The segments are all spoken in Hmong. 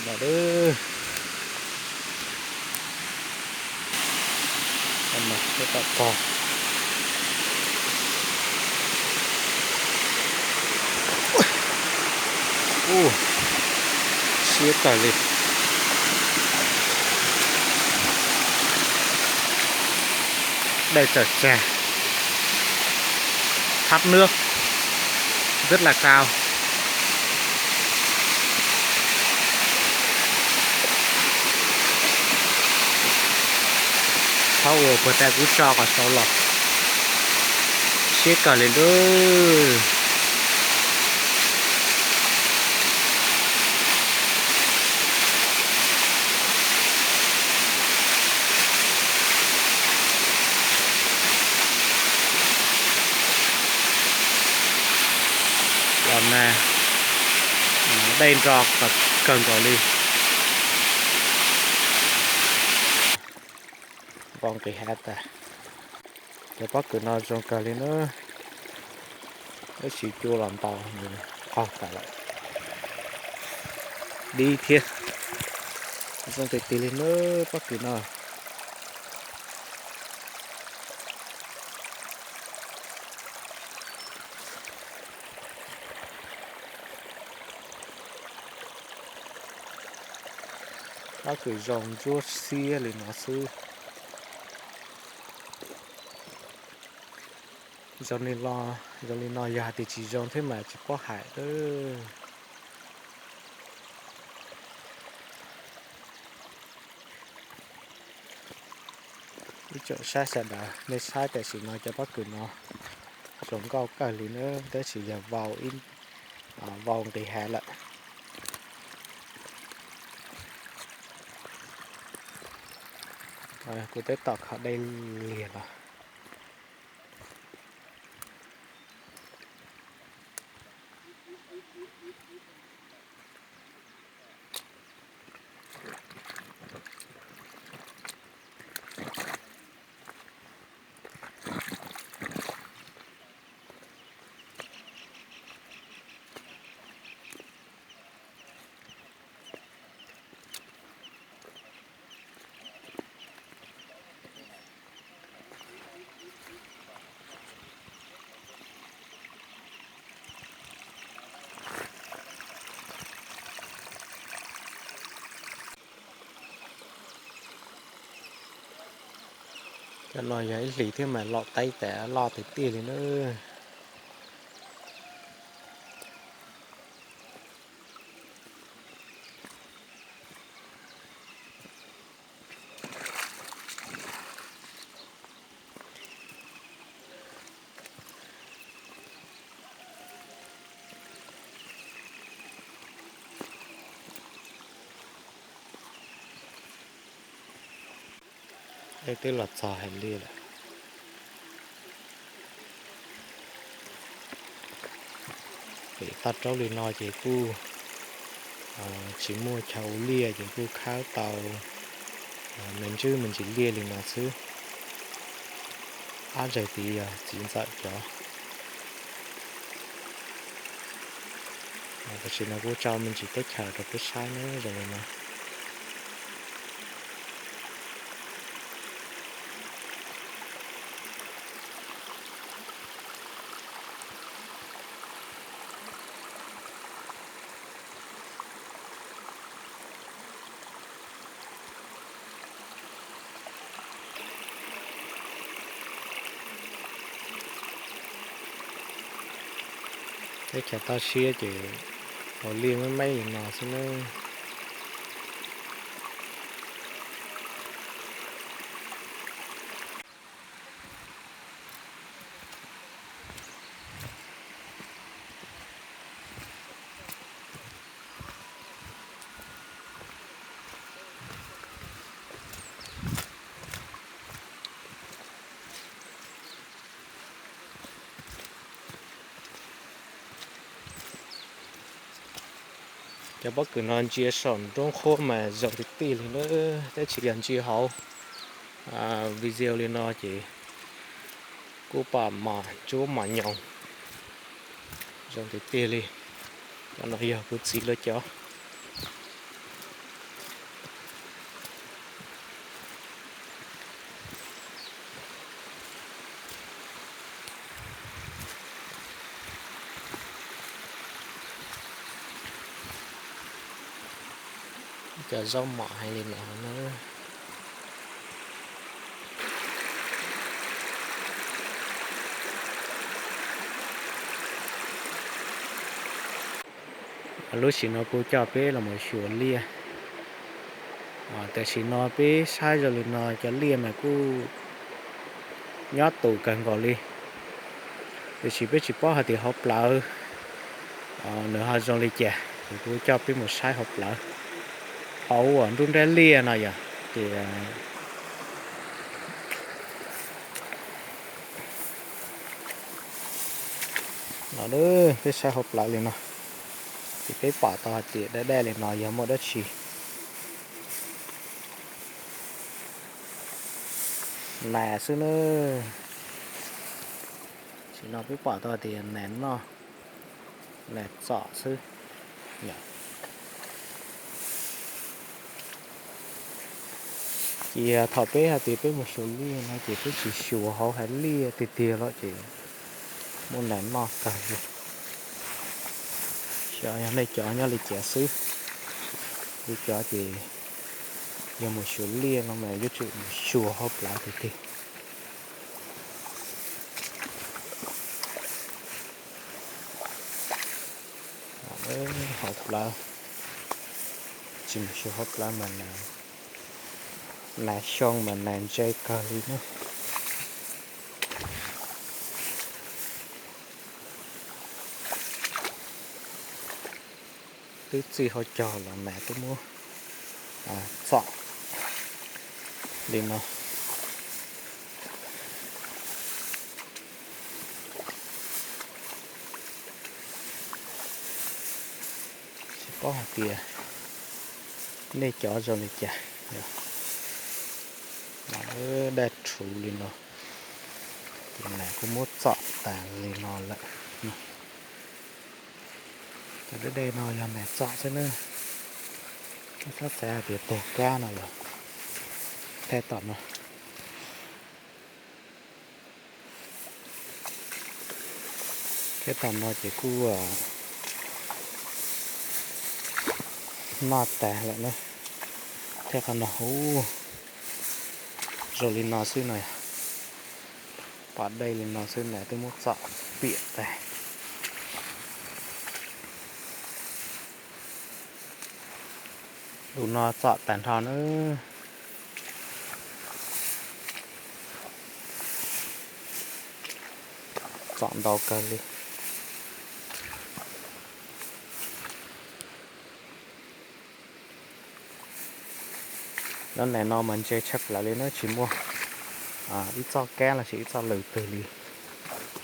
Los lawm. Tam no peb tom pog. Ub, siab kawg li. Đây là trà, thác nước rất là cao. Thaub ua puag ta kuv so qhov saud los siab kawg li lawm. Los mas dej nro kawg nkaus li. Vau nqis hav tas. Cov pob kws no zoo kawg li na. Tab sis cua los ntaus nws qaug tas lawm. Dib thiab. Zoo tiag tiag li na pob kws no. Pob kws zoo ntsuab xiab li no xwb. Zoo li no, zoo li no yog hais tias tsis zoo thiab mas tsis paub hais lawm. Ib tsoom saib sawv daws nej saib tam sim no cov pob kws no zoo nkauj kawg li na, tab sis yog vau ib, vau nqis hav lawm. Kuv twb tom kho dej liag los. Cov no yog ib hlis thiab mas lom taib tas loj tiag tiag li na. Dej twb los txog hais li lawm. Pem toj roob li no ces kuj tsis muaj chaw ua liaj ces kuj khawb tau me ntsis me ntsis liaj li no xwb. Ab, zag tid yog txiv ntxawm cov. Tam sim no kuv tso me ntsis teb chaws rau peb saib na, zoo li no. Teb chaws toj siab ces ua liaj me me li no xwb nawb. Cov pob kws no ntsia saum nruab nqhuab mas zoo tiag tiag li na, tab sis yog ntsia hauv video li no ces kuj pom mos ntsuab mos nyoos zoo tiag tiag li. Cov no yog kuv txiv lawv cov. Cov zaub mom heev li no na. Lub sim no kuv coj peb los mus xyuas liaj. Tam sim no peb saib zoo li no cov liaj mas kuj nyob tus kawg nkaus li. Tiam sis peb tsis paub hais tias hauv plawv nws ho zoo li cas, ces kuv coj peb mus saib hauv plawv. Hauv uas nruab nrab liaj no yog ces no, peb saib hauv plawv li no, ces peb pom tau hais tias daj daj li no yog muaj dab tsi. Nas xwb na. Sim no peb pom tau tias nas noj, nas txom xwb. Ces thaum peb hais tias peb mus xyuas liaj no ces peb tsis xyuas hauv haiv liaj tiag tiag los ces muaj nas noj kawg li. Xyov yog nej cov nyob li cas xwb, kuv cov ces yog mus xyuas liaj no mas yuav tsum mus xyuas hauv plawv tiag tiag. Hauv plawv, tsis mus xyuas hauv plawv mas nas xyoo mas nas ntse kawg li na. Twb txij hauv caug los nas twb muab txom li no. Tsis paub hais tias nej cov zoo li cas. Daj rhuv li no, ces nas kuj muab txom tas li no lawm. Cov daj daj no yog nas txom xwb na. Txhob xav hais tias tuag kab no yog. Thaj tom no, thaj tom no ces kuj noj tas lawm na. Thaj qhov no hu zoo li no xwb no, pom dej li no xwb nas twb muab txom piam tas. Lub no txom tag nrho na. Txom ntau kawg li. Lub nas no mas ntse tshaj plaws li na, tsis muaj ib txoj kab los sis ib txoj lws twg li,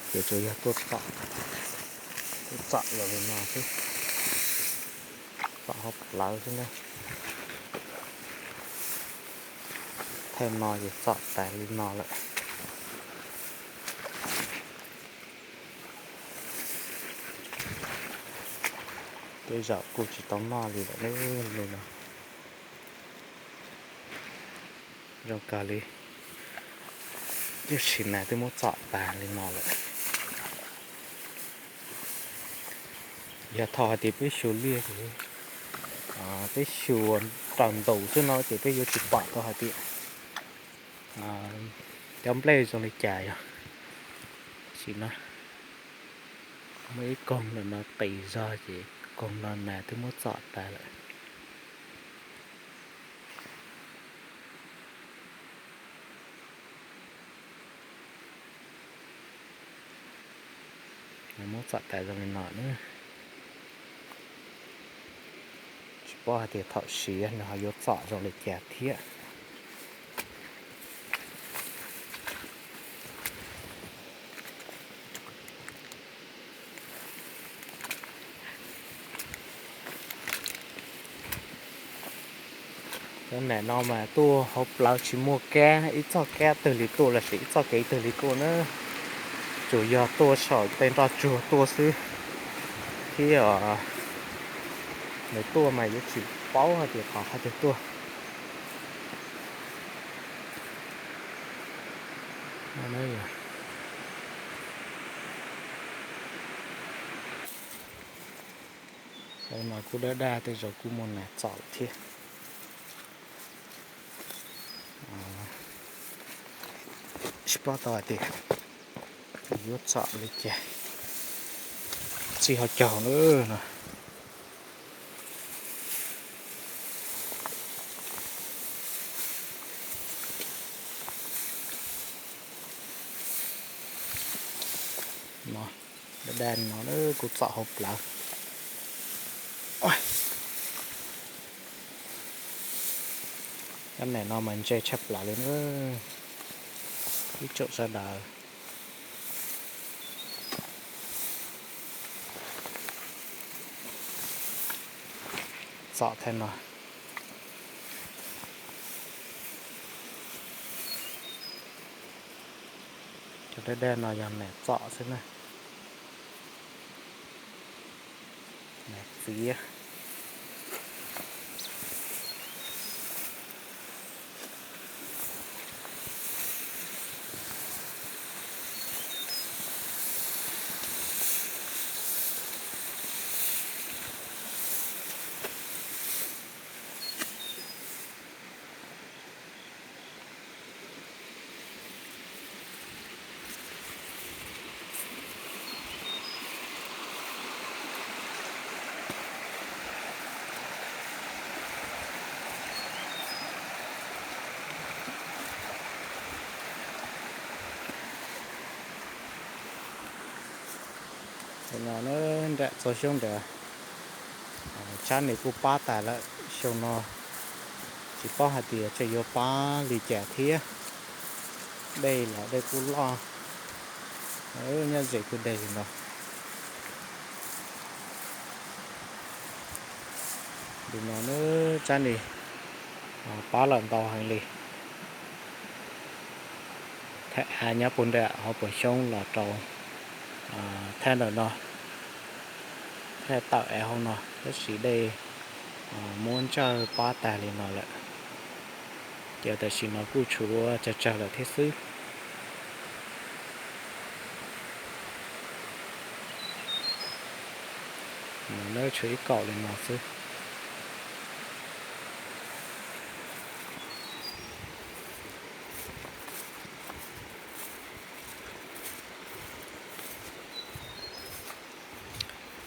ces tsuas yog tuaj txom, tuaj txom zoo li no xwb, txom hauv plawv xwb na. Thaj no ces txom tas li no lawm. Tej zaum kuj tsis tau noj li lawm li no. Zoo kawg li, tiam sis nas twb muab txom tas li no lawm. Yog thaum hais tias peb xyuas liaj ces peb xyuas raws ntus xwb no ces peb yuav tsis pom tau hais tias cov nplej zoo li cas yog. Sim no muaj ib koog ntawm no qis zog ces koog no nas twb muab txom tas lawm. Muab txom tas zoo li no na. Tsis paub hais tias thaum siav nws ho yuav txom zoo li cas thiab. Cov nas no mas tuaj hauv plawv tsis muaj kab, ib txoj kab twg li tuaj los sis ib txoj kev twg li tuaj na, tsuas yog tuaj saum tej nroj tsuag tuaj xwb, thiab nws tuaj mas yuav tsis paub hais tias qhov twg tuaj. Saib no kuj daj daj, tej zaum kuj muaj nas txom lawm thiab. Paub tau hais tias yuav txom li cas, txij hauv caug na no. No, daj daj no kuj txom hauv plawv. Cov niag no mas ntse tshaj plaws li na, ib tsoom sawv daws. Txom thiab no. Cov daj daj no yog niag txom xwb na. Niag txiv. No nram txoj xyoob ntawd, tsab nws kuj pab tas lawm. Xyoo no tsis paub hais tias tsam yuav pab li cas thiab. Dej los dej kuj loj, nyob ze kuj dej li no. Li no na, tsab nws pab lawm ntau heev li. Thaj av nyob puag nram hauv paus xyoob los rau thaj ntawm no, thaj tawm av hauv no tab sis dej muab ntsawj pab tag li no lawm. Ces tam sim no kuj tshuav tsawg tsawg lawm thiab xwb. No na, tshuav ib kaum li no xwb.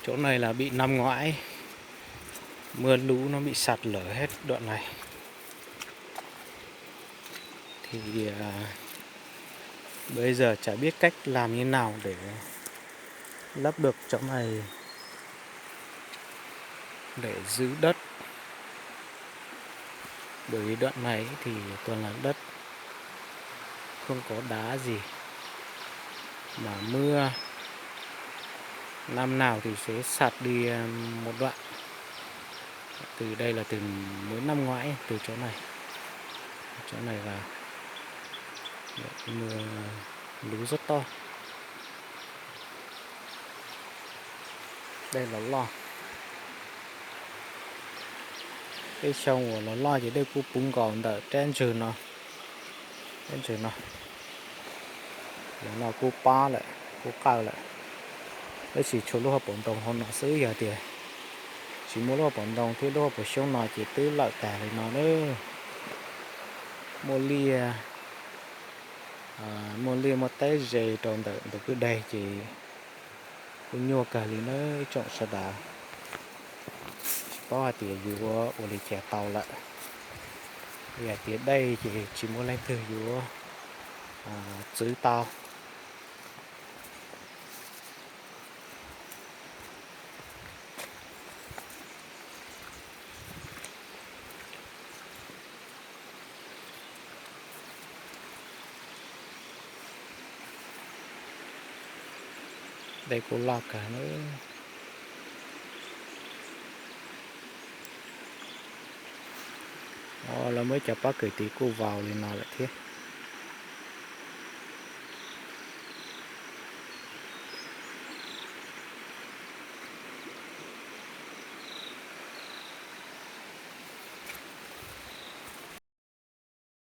Chỗ này là bị năm ngoái mưa lũ nó bị sạt lở hết đoạn này. Thì à, bây giờ chả biết cách làm như nào để lấp được chỗ này để giữ đất. Bởi vì đoạn này thì toàn là đất không có đá gì. Mà mưa năm nào thì sẽ sạt đi một đoạn. Từ đây là từ mới năm ngoái từ chỗ này. Chỗ này là mưa lũ rất to. Dej los loj. Tej xyoo uas los loj ces dej kuj puv nkaus ntawm rab ntswg no. Rab ntswg no. Yog no kuj pab lawm, kuj qawj lawm. Tab sis tshuav lub hauv paus ntoo hauv no xwb, yog tias tsis muaj lub hauv paus ntoo thiab lub hauv paus xyoob no ces twb lawm tag li no na. Muaj liaj, muaj liaj muaj teb ze rau ntawm ntug kwj deg ces kuj nyuaj kawg li na ib tsoom sawv daws. Tsis paub hais tias yuav ua li cas tau lawm. Vim hais tias dej ces tsis muaj leej twg yuav txwv tau. Dej kuj loj kawg na. Lawv muaj ib co pob kws tid kuj vau li no lawm thiab.